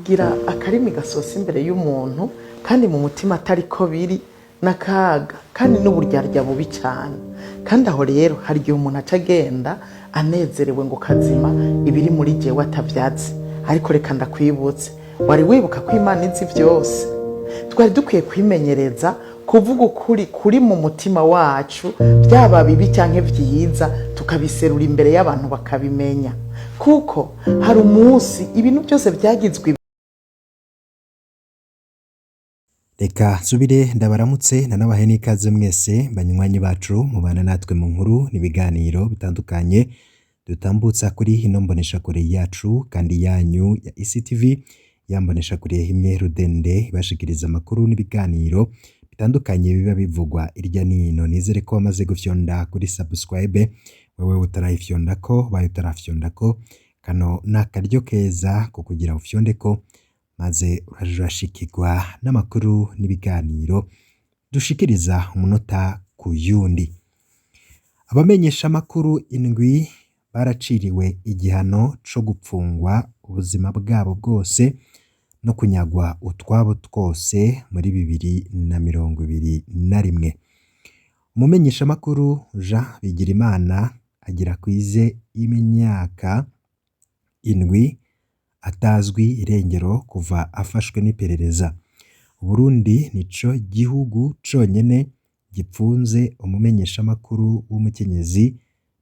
Kugira akarimi gasosa imbere y'umuntu kandi mu mutima atari ko biri n'akaga kandi n'uburyarya bubi cyane. Kandi aho rero hari igihe umuntu aca agenda anezerewe ngo kazima ibiri muri jewe atavyazi. Ariko reka ndakwibutse, wari wibuka ko Imana izi byose? Twari dukwiye kwimenyereza kuvuga ukuri kuri mu mutima wacu, byaba bibi cyangwa byiza, tukabiserura imbere y'abantu bakabimenya, kuko hari umunsi ibintu byose byagizwe. Reka nsubire ndabaramutse, nanabahe n'ikaze mwese banywanyi bacu mubana natwe mu nkuru n'ibiganiro bitandukanye dutambutsa kuri ino mboneshakure yacu kandi yanyu ya ECTV, ya mboneshakure imwe rudende ibashikiriza amakuru n'ibiganiro bitandukanye biba bivugwa irya nino. Nizere ko wamaze gufyonda kuri subscribe, wewe utarayifyondako, baye utarafyondako, kano ni akaryo keza ko kugira ufyondeko maze uraje urashikirwa n'amakuru n'ibiganiro dushikiriza umunota ku yundi. Abamenyeshamakuru indwi baraciriwe igihano co gupfungwa ubuzima bwabo bwose no kunyagwa utwabo twose muri 2021. Umumenyeshamakuru Jean Bigirimana agira kwize imyaka 7 atazwi irengero kuva afashwe n'iperereza. Uburundi nico gihugu conyene gipfunze umumenyeshamakuru w'umukenyezi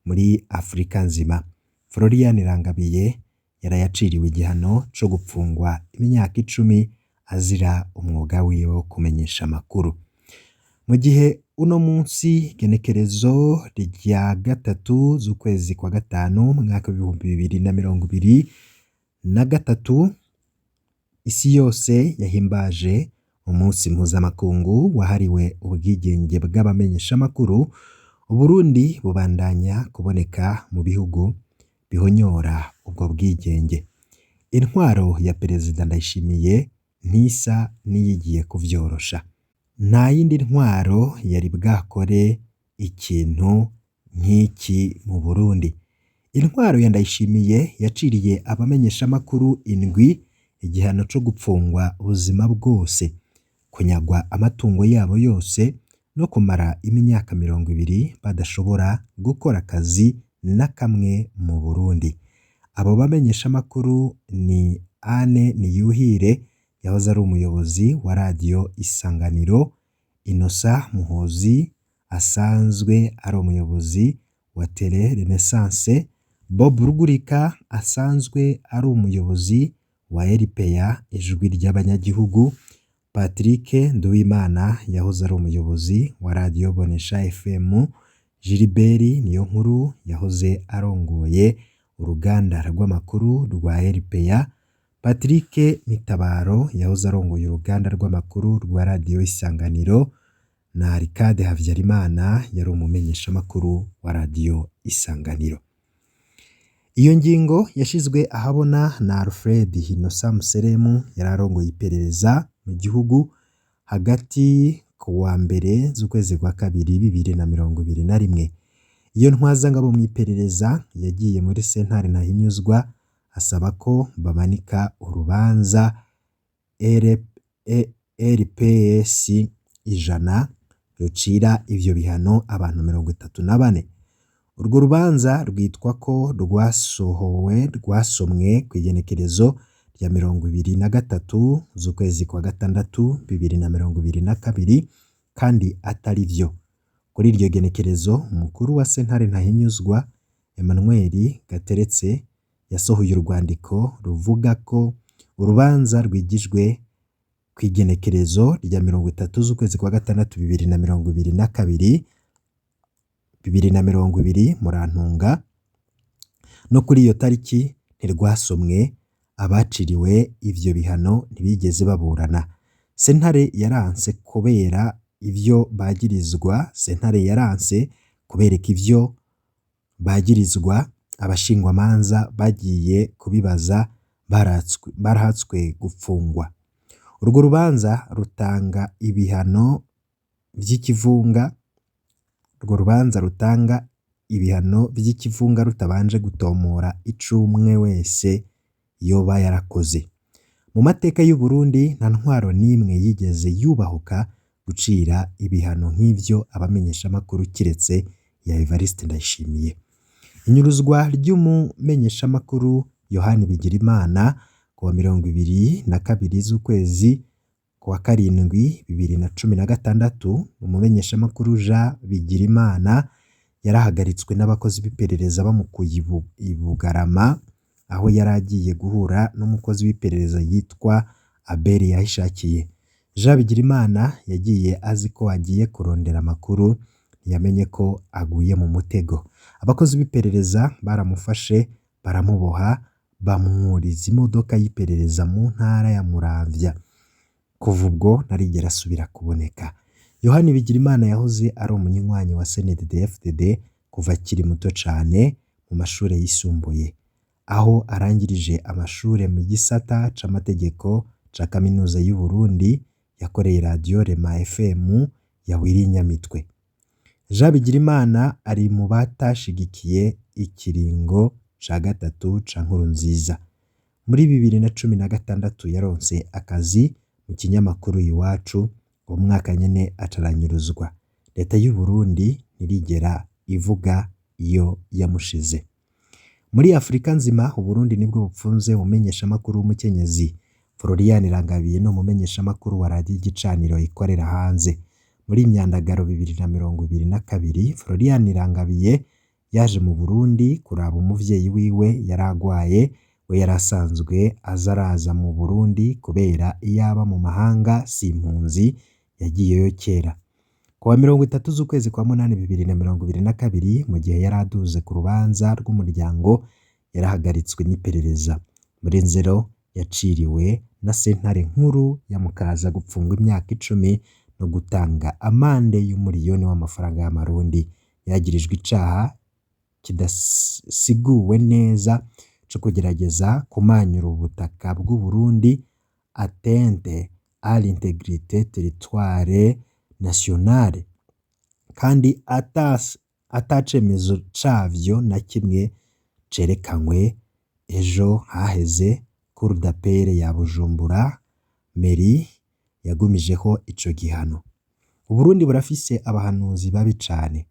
muri Afrika nzima. Florian Irangabiye yarayaciriwe igihano co gupfungwa imyaka 10 azira umwuga wiwe wo kumenyesha amakuru. Mu gihe uno munsi igenekerezo rya 3 z'ukwezi kwa 5 umwaka w'2023, isi yose yahimbaje umunsi mpuzamakungu wahariwe ubwigenge bw'abamenyeshamakuru, Uburundi bubandanya kuboneka mu bihugu bihonyora ubwo bwigenge. Intwaro ya Perezida Ndayishimiye ntisa n'iyigiye kuvyorosha. Nta yindi ntwaro yari bwakore ikintu nk'iki mu Burundi. Intwaro ya Ndayishimiye yaciriye abamenyeshamakuru indwi igihano co gupfungwa ubuzima bwose, kunyagwa amatungo yabo yose no kumara imyaka 20 badashobora gukora akazi na kamwe mu Burundi. Abo bamenyeshamakuru ni Anne Niyuhire yahoze ari umuyobozi wa radiyo Isanganiro, Innocent Muhozi asanzwe ari umuyobozi wa Tele Renaissance, Bob Rugurika asanzwe ari umuyobozi wa RPA Ijwi ry'Abanyagihugu, Patrick Nduwimana yahoze ari umuyobozi wa radiyo Bonesha FM, Gilbert Niyonkuru yahoze arongoye uruganda rw'amakuru rwa RPA, Patrick Mitabaro yahoze arongoye uruganda rw'amakuru rwa radiyo Isanganiro na Arcade Havyarimana yari umumenyeshamakuru wa radiyo Isanganiro. Iyo ngingo yashizwe ahabona na Alfred Innocent Museremu yari arongoye iperereza mu gihugu hagati ku wa 1 z'ukwezi kwa 2 2021. Iyo ntwazangabo mw'iperereza yagiye muri sentare Ntahinyuzwa asaba ko bamanika urubanza RPS 100 rucira ivyo bihano abantu 34. Urwo rubanza rwitwa ko rwasohowe rwasomwe kw'igenekerezo rya 23 z'ukwezi kwa 6 2022 kandi atari vyo. Kuri iryo genekerezo umukuru wa sentare Ntahinyuzwa Emmanuel Gateretse yasohoye urwandiko ruvuga ko urubanza rwigijwe kw'igenekerezo rya 30 z'ukwezi kwa 6 2022 2020 Murantunga, no kuri iyo tariki ntirwasomwe, abaciriwe ivyo bihano ntibigeze baburana. Sentare yaranse kubera ivyo bagirizwa, sentare yaranse kubereka ivyo bagirizwa, abashingwamanza bagiye kubibaza barahatswe gupfungwa. Urwo rubanza rutanga ibihano vy'ikivunga, urwo rubanza rutanga ibihano vy'ikivunga rutabanje gutomora ico umwe wese yoba yarakoze. Mu mateka y'Uburundi nta ntwaro n'imwe yigeze yubahuka gucira ibihano nk'ivyo abamenyeshamakuru kiretse iya Evariste Ndayishimiye. Inyuruzwa ry'umumenyeshamakuru Yohani Bigirimana kuwa 22 z'ukwezi kwa karindwi 2016, umumenyeshamakuru Jean Bigirimana yarahagaritswe n'abakozi b'iperereza bamukuye i Bugarama aho yari agiye guhura n'umukozi w'iperereza yitwa Abel Yahishakiye. Jean Bigirimana yagiye azi ko agiye kurondera amakuru, ntiyamenye ko aguye mu mutego. Abakozi b'iperereza baramufashe baramuboha bamwuriza imodoka y'iperereza mu ntara ya Muramvya. Kuva ubwo ntarigera asubira kuboneka. Yohani Bigirimana yahoze ari umunywanyi wa CNDD-FDD kuva akiri muto cane mu mashure yisumbuye, aho arangirije amashure mu gisata c'amategeko ca kaminuza y'Uburundi, yakoreye radiyo Rema FM ya Willy Nyamitwe. Jean Bigirimana ari mu batashigikiye ikiringo ca gatatu ca Nkurunziza. Muri 2016 yaronse akazi mu kinyamakuru Iwacu, uwo mwaka nyene acaranyuruzwa. Leta y'Uburundi ntirigera ivuga iyo yamushize. Muri Afrika nzima Uburundi nibwo bupfunze umumenyeshamakuru w'umukenyezi. Florian Irangabiye ni umumenyeshamakuru wa radiyo Igicaniro ikorera hanze. Muri Myandagaro 2022 Florian Irangabiye yaje mu Burundi kuraba umuvyeyi wiwe yari agwaye, we yari asanzwe aza araza mu Burundi kubera iyo aba mu mahanga si impunzi yagiyeyo kera. Kuwa 30 z'ukwezi kwa munani 2022 mu gihe yari aduze ku rubanza rw'umuryango yarahagaritswe n'iperereza. Muri Nzero yaciriwe na sentare nkuru ya Mukaza gupfungwa imyaka 10 no gutanga amande y'umuriyoni w'amafaranga y'amarundi. Yagirijwe icaha kidasiguwe neza co kugerageza kumanyura ubutaka bw'Uburundi atteinte à l'intégrité territoire nationale, kandi atacemezo cavyo na kimwe cerekanywe. Ejo haheze Cour d'appel ya Bujumbura Mairie yagumijeho ico gihano. Uburundi burafise abahanuzi babi cane.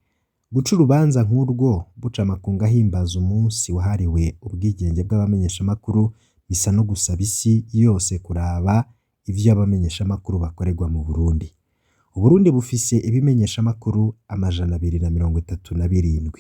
Guca urubanza nk'urwo buca amakungu ahimbaza umunsi wahariwe ubwigenge bw'abamenyeshamakuru bisa no gusaba isi yose kuraba ivyo abamenyeshamakuru bakorerwa mu Burundi. Uburundi bufise ibimenyeshamakuru 237.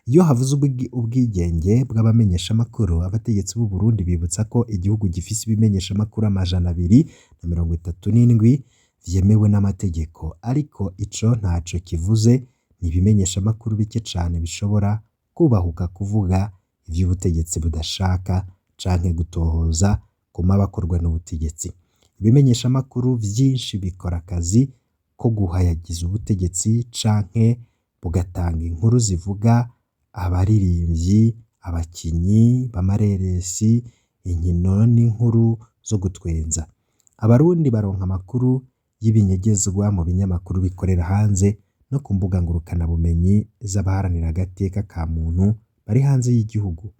Iyo havuze ubwigenge bw'abamenyeshamakuru, abategetsi b'u Burundi bibutsa ko igihugu gifise ibimenyeshamakuru 237 vyemewe n'amategeko, ariko ico ntaco kivuze. Ni ibimenyeshamakuru bike cane bishobora kubahuka kuvuga ivy'ubutegetsi budashaka canke gutohoza ku mabi akorwa n'ubutegetsi. Ibimenyeshamakuru vyinshi bikora akazi ko guhayagiza ubutegetsi canke bugatanga inkuru zivuga abaririmvyi, abakinyi b'amareresi, inkino n'inkuru zo gutwenza. Abarundi baronka amakuru y'ibinyegezwa mu binyamakuru bikorera hanze no ku mbuga ngurukanabumenyi z'abaharanira agateka ka muntu bari hanze y'igihugu.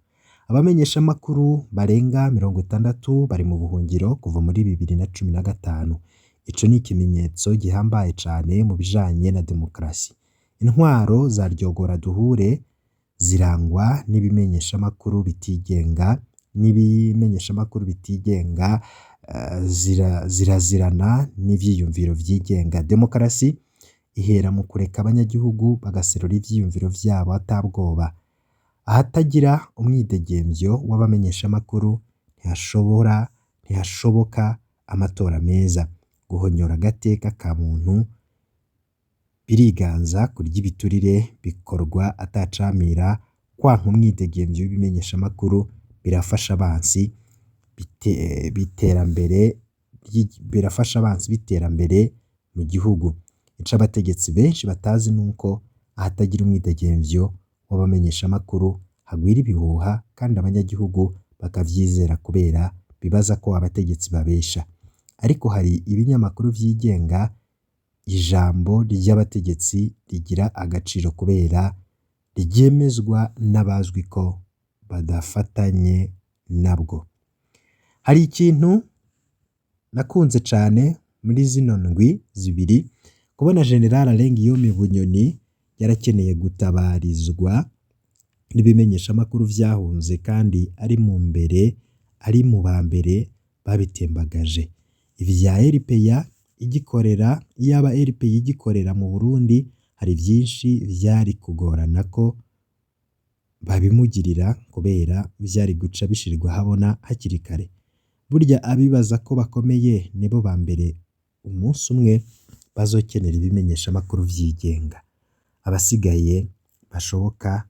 Abamenyeshamakuru barenga 60 bari mu buhungiro kuva muri 2015. Ico ni ikimenyetso gihambaye cane mu bijanye na demokarasi. Intwaro za Ryogora duhure zirangwa n'ibimenyeshamakuru bitigenga, zirazirana n'ivyiyumviro vyigenga. Demokarasi ihera mu kureka abanyagihugu bagaserura ivyiyumviro vyabo atabwoba. Ahatagira umwidegemvyo w'abamenyeshamakuru ntihashoboka amatora meza. Guhonyora agateka ka muntu biriganza, kurya ibiturire bikorwa atacamira, kwanka umwidegemvyo w'ibimenyeshamakuru birafasha abansi b'iterambere mu gihugu. Ico abategetsi benshi batazi nuko ahatagira umwidegemvyo w'abamenyeshamakuru hagwira ibihuha kandi abanyagihugu bakavyizera kubera bibaza ko abategetsi babesha. Ariko hari ibinyamakuru vyigenga, ijambo ry'abategetsi rigira agaciro kubera ryemezwa n'abazwi ko badafatanye nabwo. Hari ikintu Nakunze cane muri zino ndwi zibiri kubona General Alain Guillaume Bunyoni yarakeneye gutabarizwa n'ibimenyeshamakuru vyahunze kandi ari mu mbere ari mu ba mbere babitembagaje. Ivya RPA igikorera iyaba RPA igikorera mu Burundi hari vyinshi vyari kugorana ko babimugirira kubera vyari guca bishirwa habona hakiri kare. Burya abibaza ko bakomeye nibo ba mbere umunsi umwe bazokenera ibimenyeshamakuru vyigenga. Abasigaye bashoboka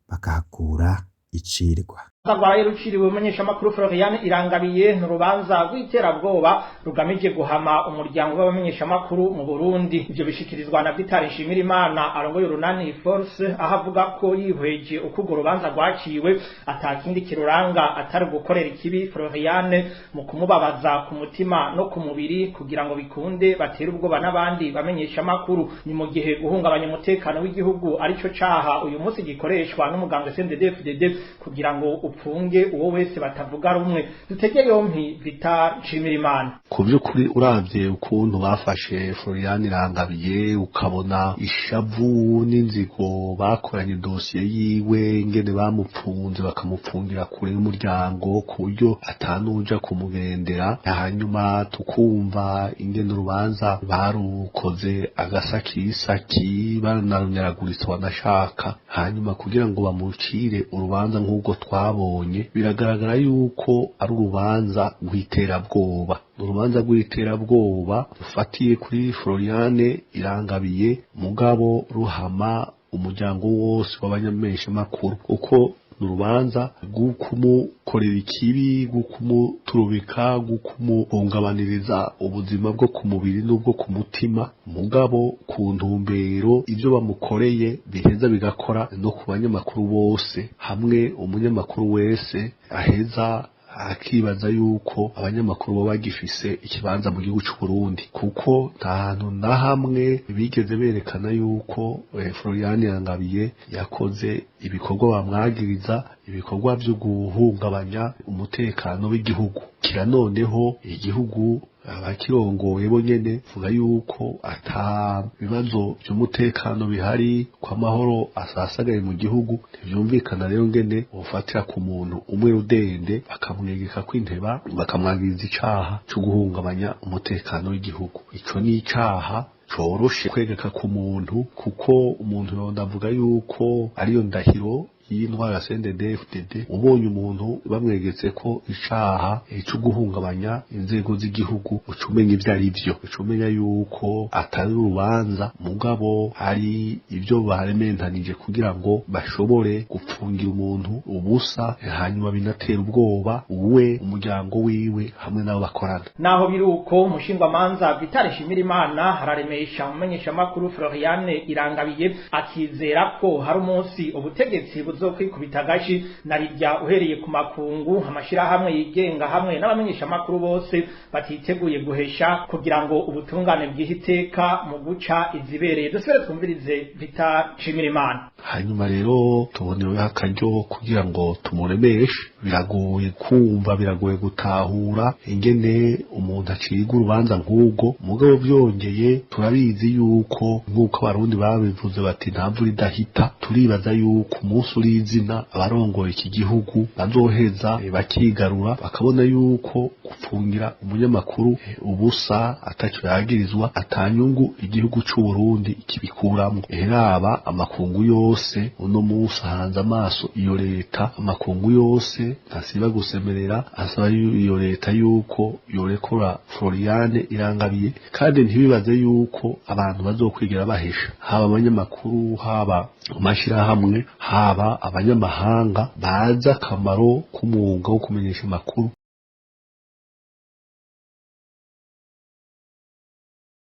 bakahakura icirwa. Rwaraye ruciriwe umumenyeshamakuru Florian Irangabiye ni urubanza rw'iterabwoba rugamije guhama umuryango w'abamenyeshamakuru mu Burundi. Ivyo bishikirizwa na Vital Nshimirimana arongoye urunani Force, aho avuga ko yihweje uko urwo rubanza rwaciwe atakindi kiruranga atari gukorera ikibi Florian mu kumubabaza ku mutima no ku mubiri kugira ngo bikunde batere ubwoba n'abandi bamenyeshamakuru. Ni mu gihe guhungabanya umutekano w'igihugu arico caha uyu munsi gikoreshwa n'umugambwe CNDD-FDD kugira ngo upfunge uwo wese batavuga rumwe. Dutege yompi Vital Nshimirimana. Ku by'ukuri uravye ukuntu bafashe Florian Irangabiye, ukabona ishavu n'inzigo bakoranye dosiye yiwe, ingene bamupfunze bakamupfungira kure y'umuryango ku buryo atanuja kumugendera, hanyuma tukumva ingene urubanza barukoze agasakisaki baranarunyaraguritse wanashaka, hanyuma kugira ngo bamucire urubanza nk'ubwo twabonye, biragaragara yuko ari urubanza rw'iterabwoba. Urubanza rw'iterabwoba rufatiye kuri Floriane Irangabiye, mugabo ruhama umuryango wose w'abanyameshamakuru, kuko ni urubanza rw'ukumukorera ikibi, rw'ukumuturubika, rw'ukumuhungabaniriza ubuzima bwo ku mubiri n'ubwo ku mutima, mugabo ku ntumbero ibyo bamukoreye biheza bigakora no ku banyamakuru bose, hamwe umunyamakuru wese aheza akibaza yuko abanyamakuru baba bagifise ikibanza mu gihugu c'u Burundi, kuko nta hantu na hamwe bigeze berekana yuko Florian Irangabiye yakoze ibikorwa bamwagiriza, ibikorwa vyo guhungabanya umutekano w'igihugu. Kira noneho igihugu abakirongoye bo nyene vuga yuko ata bibazo vy'umutekano bihari, ko amahoro asasagaye mu gihugu. Ntivyumvikana rero ngene ufatira ku muntu umwe rudende bakamwegeka kw'inteba bakamwagiriza icaha co guhungabanya umutekano w'igihugu. Ico ni icaha coroshe kwegeka ku muntu, kuko umuntu yondavuga yuko ariyo ndahiro y'intwara CNDD-FDD. Ubonye umuntu bamwegetse ko icaha cyo guhungabanya inzego z'igihugu, uca umenya ivyo ari vyo, uca umenya yuko atari urubanza, mugabo hari ibyo barementanije kugira ngo bashobore gupfungira umuntu ubusa, hanyuma binatera ubwoba we, umuryango wiwe hamwe n'abo bakorana. Naho biruko, umushingwamanza Vital Nshimirimana araremesha umumenyeshamakuru Florian Irangabiye, akizera ko hari umunsi ubutegetsi buzokwikubita agashi na rirya uhereye ku makungu, amashirahamwe yigenga hamwe n'abamenyeshamakuru bose batiteguye guhesha kugira ngo ubutungane bwihiteka mu guca izibereye. Dusubire twumvirize Vital Nshimirimana. Hanyuma rero tuboneweho akaryo kugira ngo tumuremeshe. Biragoye kumva, biragoye gutahura ingene umuntu acirwa urubanza nk'ubwo, mugabo byongeye turabizi yuko nk'uko abarundi babivuze bati nta mvura idahita. Turibaza yuko umunsi uri izina abarongoye iki gihugu bazoheza bakigarura, bakabona yuko gupfungira umunyamakuru ubusa ataco yagirizwa atanyungu igihugu c'u Burundi kibikuramwo. Raba amakungu yose uno munsi ahanze amaso iyo leta, amakungu yose ntasiba gusemerera asaba iyo leta yuko yorekura Floriane Irangabiye, kandi ntibibaze yuko abantu bazokwigera bahesha, haba abanyamakuru, haba amashirahamwe, haba abanyamahanga bazi akamaro k'umwuga wo kumenyesha amakuru.